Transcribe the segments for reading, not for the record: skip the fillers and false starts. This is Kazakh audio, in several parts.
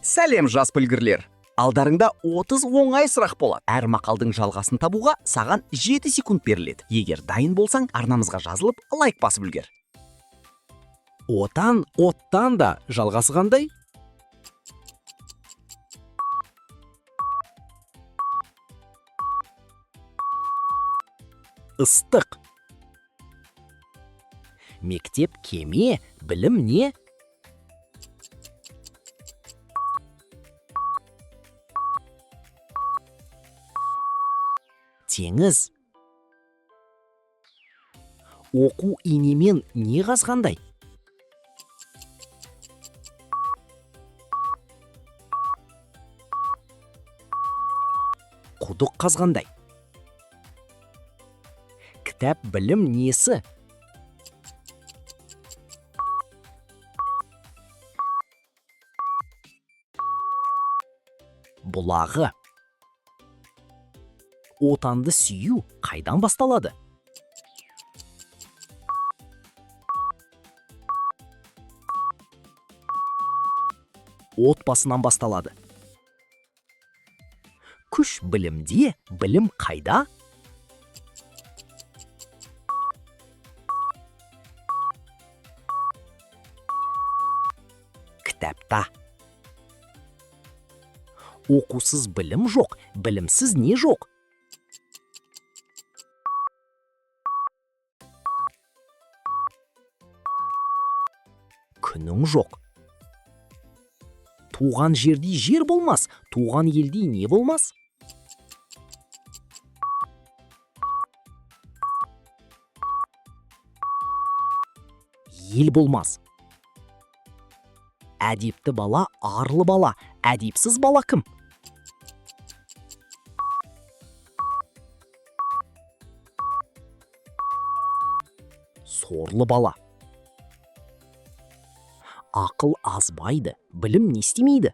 Сәлем, жас білгірлер! Алдарыңда 30 оңай сұрақ болады. Әр мақалдың жалғасын табуға саған 7 секунд беріледі. Егер дайын болсаң, арнамызға жазылып, лайк басып үлгер. Отан оттан да, жалғасы қандай? Ыстық. Мектеп кеме, білім не? Теңіз. Оқу инемен не қазғандай? Құдық қазғандай. Кітап білім несі? Бұлағы. Отанды сүю қайдан басталады? Отбасынан басталады. Күш білімде, білім қайда? Кітапта. Оқусыз білім жоқ, білімсіз не жоқ? Күнің жоқ. Туған жердей жер болмас, туған елдей не болмас? Ел болмас. Әдепті бала арлы бала, әдепсіз бала кім? Сорлы бала. Ақыл азбайды, білім не істемейді?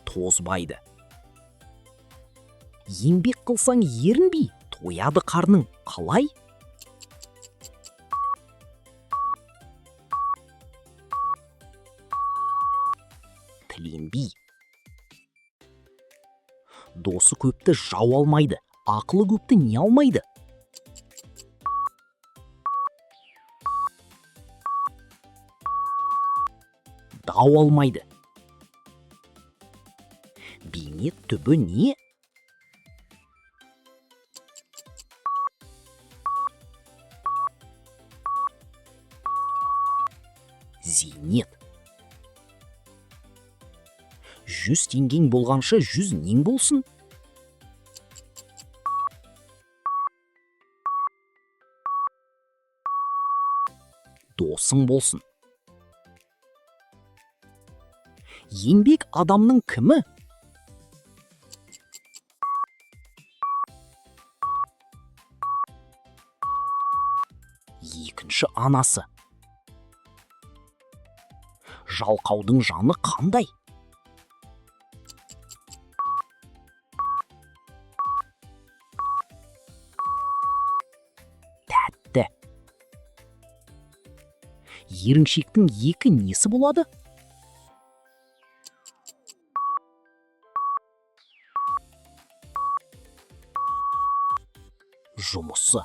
Тозбайды. Еңбек қылсаң ерінбей, тояды қарның, қалай? Тіленбей. Досы көпті жау алмайды, ақылы көпті не алмайды? Дау алмайды. Бейнет түбі не? Зейнет. 100 теңгең болғанша, 100 нең болсын? Досың болсын. Еңбек адамның кімі? Екінші анасы. Жалқаудың жаны қандай? Тәтті. Еріншектің екі несі болады? Жұмысы.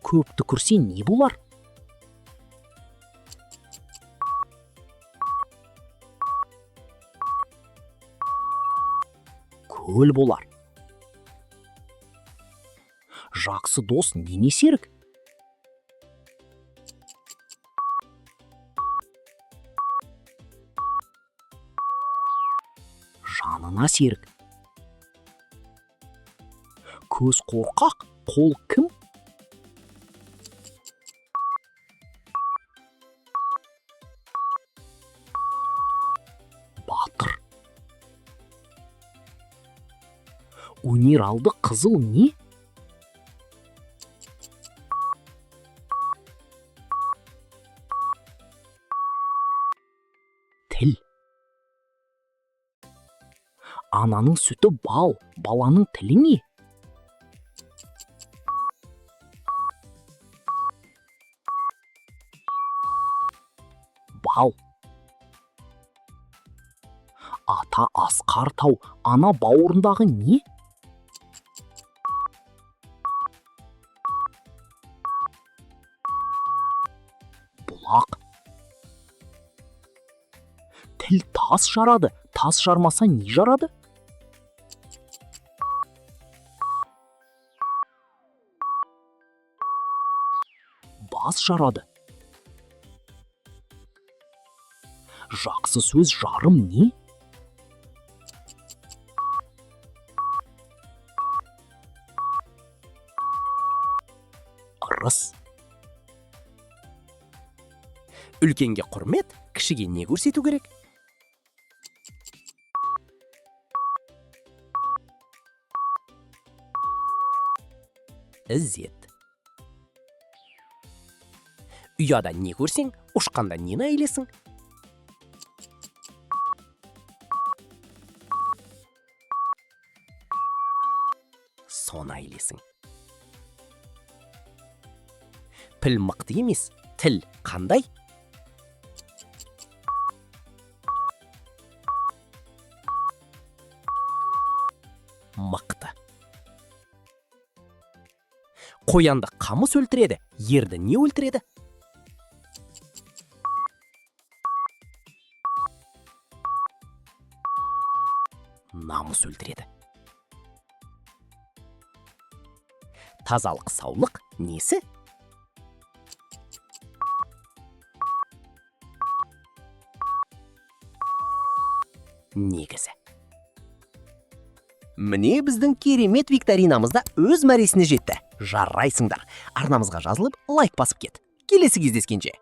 Көп түкірсе не болар? Көл болар. Жақсы дос нене серік? Жанына серік. Көз қорқақ, қол кім? Батыр. Өнер алды қызыл не? Тіл. Ананың сүті бал, баланың тілі не? Бал. Ата асқар тау, ана бауырындағы не? Бұлақ. Тіл тас жарады, тас жармаса, не жарады? Бас жарады. Жақсы сөз жарым не? Ырыс. Үлкенге құрмет, кішіге не көрсету керек? Ізет. Ұяда не көрсең, ұшқанда нені әйлесің? Соны әйлесің. Піл мықты емес, тіл қандай? Мықты. Қоянды қамыс өлтіреді, ерді не өлтіреді? Намыс өлтіреді. Тазалық саулық несі? Негізі. Міне, біздің керемет викторинамыз да өз мәресіне жетті. Жарайсыңдар. Арнамызға жазылып, лайк басып кет. Келесі кездескенше.